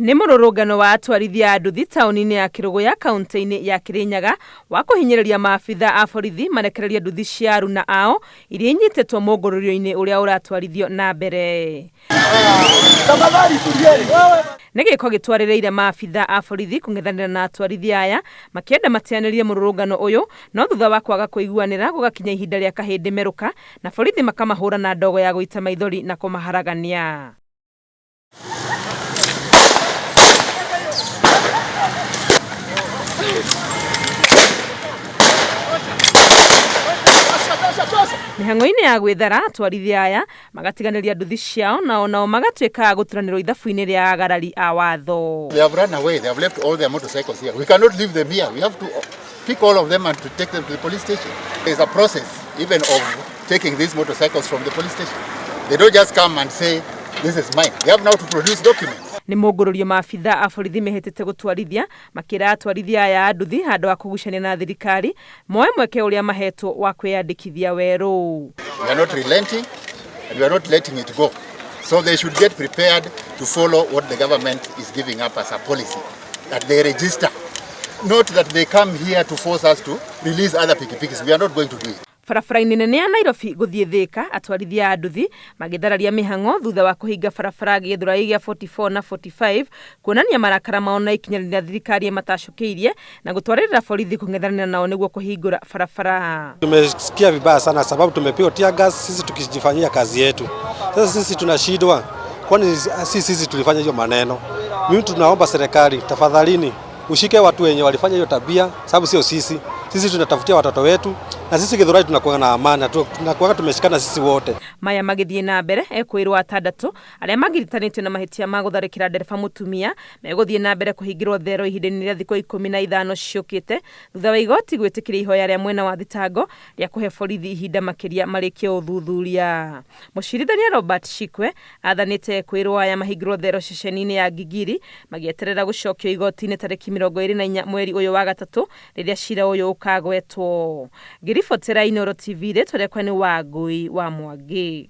Nĩ mũrũrũngano wa atwarithia a nduthi taũni-inĩ ya Kĩrũgũya kaunti-inĩ ya Kĩrĩnyaga wa kũhinyĩrĩria maabitha a borithi marekererie nduthi cia aruna ao iria inyitĩtwo mũngũrũrio-inĩ ũrĩa ũratwarithio na mbere. Nĩ gĩko gĩtwarĩrĩire maabitha a borithi kũng'ethanĩra na atwarithia aya makĩenda mateanĩrie mũrũrũngano ũyũ, no thutha wa kwaga kũiguanĩra gũgakinya ihinda rĩa kahĩndĩ merũka na borithi makamahũra na ndogo ya gũita maithori na kũmaharagania. Mĩhang'o-inĩ ya gwĩthara, atwarithia aya magatiganĩria nduthi ciao na onao magatuĩka a gũturanĩrwo ithabu-inĩ rĩa agarari a watho. They have run away. They have left all their motorcycles here. We cannot leave them here. We have to pick all of them and to take them to the police station. There's a process even of taking these motorcycles from the police station. They don't just come and say, "This is mine." They have now to produce documents. Nĩ mũngũrũrio maabitha a borithi mehĩtĩte gũtwarithia makĩra atwarithia aya a nduthi handũ ha kũgucania na thirikari moe mweke ũrĩa mahetwo wa kwĩyandĩkithia werũ. We are not relenting and we are not letting it go. So they should get prepared to follow what the government is giving up as a policy, that they register. Not that they come here to force us to release other pikipikis. We are not going to do it. Barabara-inĩ nene ya Nairobi gũthiĩ Thĩka, atwarithia a nduthi magĩthararia mĩhang'o thutha wa kũhinga barabara Gĩthũrai gĩa 44 na 45 kuonania marakara mao na ikinya rĩrĩa thirikari ĩmatacũkĩirie na gũtwarĩrĩra borithi kũng'ethanĩra nao nĩguo kũhingũra barabara. Tumesikia vibaya sana sababu tumepigwa tear gas sisi tukijifanyia kazi yetu. Sasa sisi tunashindwa, kwani si sisi tulifanya hiyo maneno. Mimi tunaomba serikali, tafadhalini ushike watu wenye walifanya hiyo tabia, sababu sio sisi. Sisi tunatafutia watoto wetu na sisi Githurai tunakuwa na amani, tunakuwa tumeshikana sisi wote. Maya magĩthiĩ na mbere, ekwĩrwo atandatũ arĩa magiritanĩtio na mahĩtia ma gũtharĩkĩra ndereba mũtumia megũthiĩ na mbere kũhingĩrwo thero ihinda-inĩ rĩa thikũ 15 ciũkĩte thutha wa igoti gwĩtĩkĩria ihoya rĩa mwena wa thitango rĩa kũhe borithi ihinda makĩria marĩkie ũthuthuria. Mũcirithania Robert Shikwe athanĩte kwĩrwo aya mahingĩrwo thero ceceni-inĩ ya Gigiri magĩeterera gũcokio igoti-inĩ tarĩki 24 mweri ũyũ wa gatatũ rĩrĩa cira ũyũ ũkagwetwo. Ngĩribotera Inooro TV, rĩtwa rĩakwa nĩ Wangũi wa Mwangi.